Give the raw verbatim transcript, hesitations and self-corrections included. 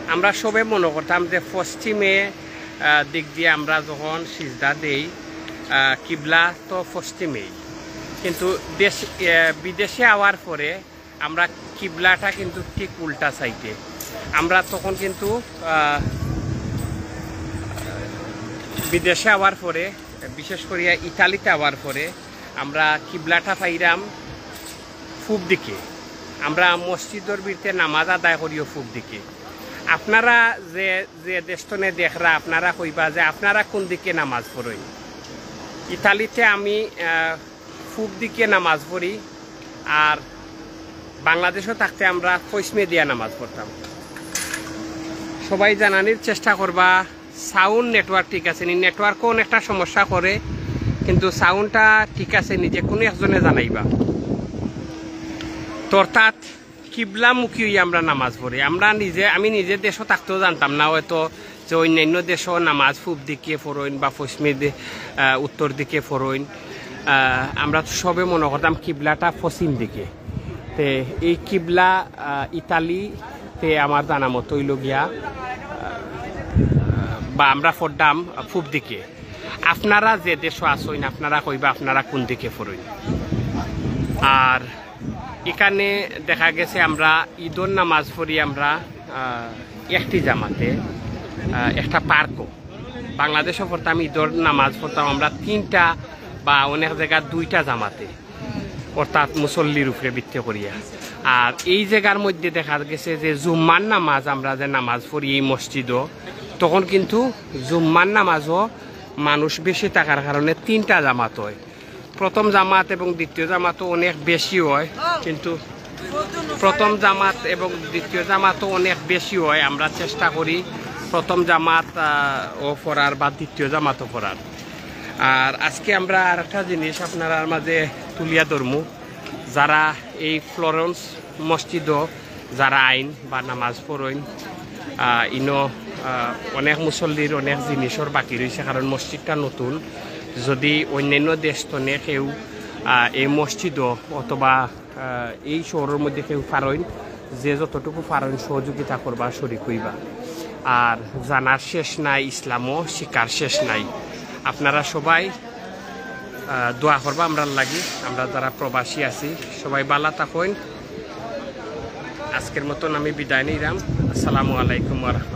আমরা সবে মনে করতাম যে পশ্চিমে, আহ, দিক দিয়া আমরা যখন সিজদা দেই, আহ, কিবলা তো পশ্চিমেই, কিন্তু দেশ, আহ, বিদেশে আওয়ার পরে আমরা কিবলাটা কিন্তু ঠিক উল্টা সাইডে। আমরা তখন কিন্তু, আহ, বিদেশে আওয়ার পরে, বিশেষ করিয়া ইতালিতে আওয়ার পরে আমরা কিবলাটা পাইরাম পূব দিকে। আমরা মসজিদর ভিতরে নামাজ আদায় করিও পূব দিকে। আপনারা যে, যে দেশ তনে দেখরা, আপনারা কইবা যে আপনারা কোন দিকে নামাজ পড়ইন। ইতালিতে আমি, আহ, পূব দিকে নামাজ পড়ি, আর বাংলাদেশও থাকতে আমরা পশ্চিমে দিয়া নামাজ পড়তাম। সবাই জানানির চেষ্টা করবা, sound network ঠিক আছে নি? Networkও অনেকটা সমস্যা করে, কিন্তু soundটা ঠিক আছে নি? যে কোনো একজনে জানাইবা। তো অর্থাৎ কিবলামুখী হইয়া আমরা নামাজ পড়ি। আমরা নিজে, আমি নিজে দেশও থাকতেও জানতাম না হয়তো যে অন্যান্য দেশও নামাজ পূব দিকে পড়ইন বা পশ্চিমে দি-, আহ, উত্তর দিকে পড়ইন। আহ, আমরা তো সবে মনে করতাম কিবলাটা পশ্চিম দিকে। তে এই কিবলা, আহ, ইতালিতে আমার জানা মতো হইল গিয়া, আহ, বা আমরা পড়তাম পূব দিকে। আপনারা যে দেশও আছইন, আপনারা কইবা আপনারা কোন দিকে পড়ইন। আর এখানে দেখা গেছে আমরা ঈদর নামাজ পড়ি আমরা, আহ, একটি জামাতে, আহ, একটা পার্কও। বাংলাদেশও পড়তাম, ঈদর নামাজ পড়তাম আমরা তিনটা বা অনেক জায়গা দুইটা জামাতে, অর্থাৎ মুসল্লির উপরে ভিত্তি করিয়া। আর এই জায়গার মধ্যে দেখা গেছে যে জুম্মার নামাজ, আমরা যে নামাজ পড়ি এই মসজিদও, তখন কিন্তু জুম্মার নামাজও মানুষ বেশি থাকার কারণে তিনটা জামাত হয়। প্রথম জামাত এবং দ্বিতীয় জামাতও অনেক বেশি হয়, কিন্তু প্রথম জামাত এবং দ্বিতীয় জামাতও অনেক বেশি হয়। আমরা চেষ্টা করি প্রথম জামাত, আহ, ও পড়ার বা দ্বিতীয় জামাতও পড়ার। আর আজকে আমরা আর একটা জিনিস আপনারার মাঝে তুলিয়া ধরমু, যারা এই ফ্লোরেন্স মসজিদও যারা আইন বা নামাজ পড়ইন, আহ, ইনো, আহ, অনেক মুসল্লির অনেক জিনিসর বাকি রইছে, কারণ মসজিদটা নতুন। যদি অন্যান্য দেশ তনে কেউ, আহ, এই মসজিদও অথবা, আহ, এই শহরর মধ্যে কেউ পারইন, যে যতটুকু পারইন সহযোগিতা করবা, শরিক হইবা। আর জানার শেষ নাই, ইসলামও শিকার শেষ নাই। আপনারা সবাই, আহ, দোয়া করবা আমরার লাগি, আমরা যারা প্রবাসী আছি, সবাই ভালা থাকইন। আজকের মতন আমি বিদায় নিলাম। আসসালামু আলাইকুম ওয়া রাহমাতুল্লাহ।